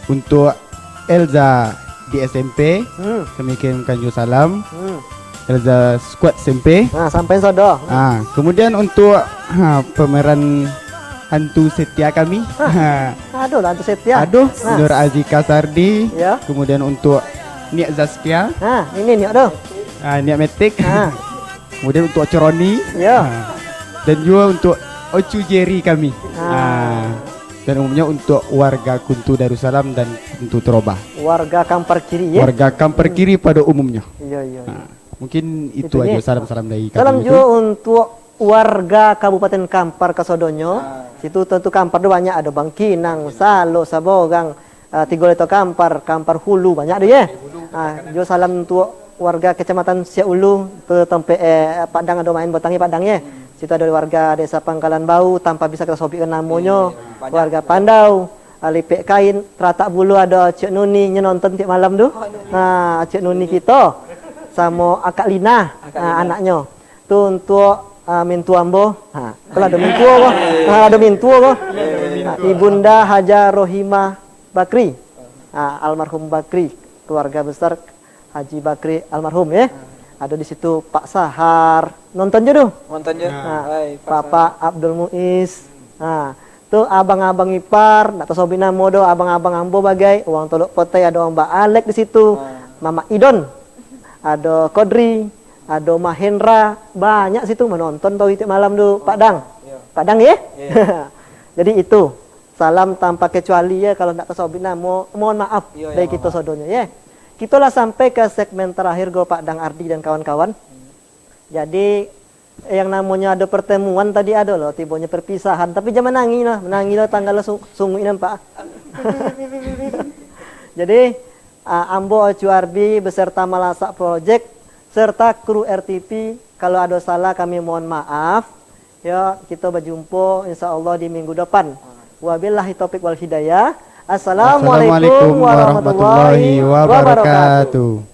Untuk Elza di S M P, Hmm. kami kirimkan juga salam. Hmm. Elza Squad S M P. Nah, sampai sodo. Ah, kemudian untuk, ha, pemeran hantu setia kami. Ha. Aduh lah, hantu setia. Aduh, Nah. Nur Azika Sardi. Ya. Kemudian untuk Niak Zaskia. Nah, ini Niak tu. Ah, Niak Metik. Nah. Kemudian untuk Ocoroni. Ya. Ah. Dan juga untuk Ocu Jerry kami. Ah. Ah. Dan umumnya untuk warga Kuntu Darussalam dan Kuntu Troba. Warga Kampar Kiri, ya? Warga Kampar Hmm. Kiri pada umumnya. Iya, iya, iya. Ah. Mungkin itu Itu aja ni. salam-salam dari kami Salam itu. juga untuk warga Kabupaten Kampar kasodonyo. Ah. Situ tentu Kampar tu banyak, ada Bangkinang, Salo, Saborang, ah, Tigo Leto Kampar, Kampar Hulu, banyak tu, ye. Hulu, Ah, Kampar Kanan. juga salam untuk warga Kecamatan Siak Ulu, tu tampek, eh, Padang ado main batang, ye, Padang, ye. Hmm. Situ ada warga Desa Pangkalan Bau, tanpa bisa kita sobikkan namonyo, Iya, banyak. warga Pandau, ah, Lipek Kain, Teratak Bulu ada Cik Nuni, nyo nonton tiap malam tu. Oh, Nuni. Ah, Cik Nuni Nuni. kito, samo Akak Lina, Akak ah, Lina. anaknyo. Tu untuk, ah, mintuo ambo. Ha, kalau ada mintuo ko. Ha, ada mintuo ko. Ha, Ibunda Haja Rohimah Bakri. Ha, almarhum Bakri, keluarga besar Haji Bakri almarhum, ya. Ada di situ Pak Sahar. Nonton je tu. Nonton je. Ha, Hai, Pak Bapak Sahar. Abdul Muiz. Ha, tu abang-abang ipar, nak tasobik namo do, abang-abang ambo bagai, urang Tolok Potai, ada urang Ba Alek di situ. Ha. Mamak Idon. Ada Kodri, ada Mahendra, banyak situ menonton tau tiap malam tu, Pak Dang. Iya. Pak Dang, ya? Iya. Jadi itu, salam tanpa kecuali ya, kalau ndak tasobik namo, mohon maaf Iya, dari iya, kita mohon maaf. sadonyo, ya. Kita lah sampai ke segmen terakhir, go Pak Dang Ardi dan kawan-kawan. Hmm. Jadi, yang namonyo ada pertemuan tadi ada loh, tibonyo perpisahan. Tapi jangan menangis lah, menangis lah tanggal lah su-, sunguik nampak. Jadi, ah, ambo Ocu Ardi beserta Malasak Project serta kru R T P, kalau ada salah kami mohon maaf. Ya, kita berjumpa insya Allah di minggu depan. Wabillahi taufik wal hidayah. Assalamualaikum Assalamualaikum warahmatullahi warahmatullahi wabarakatuh. wabarakatuh.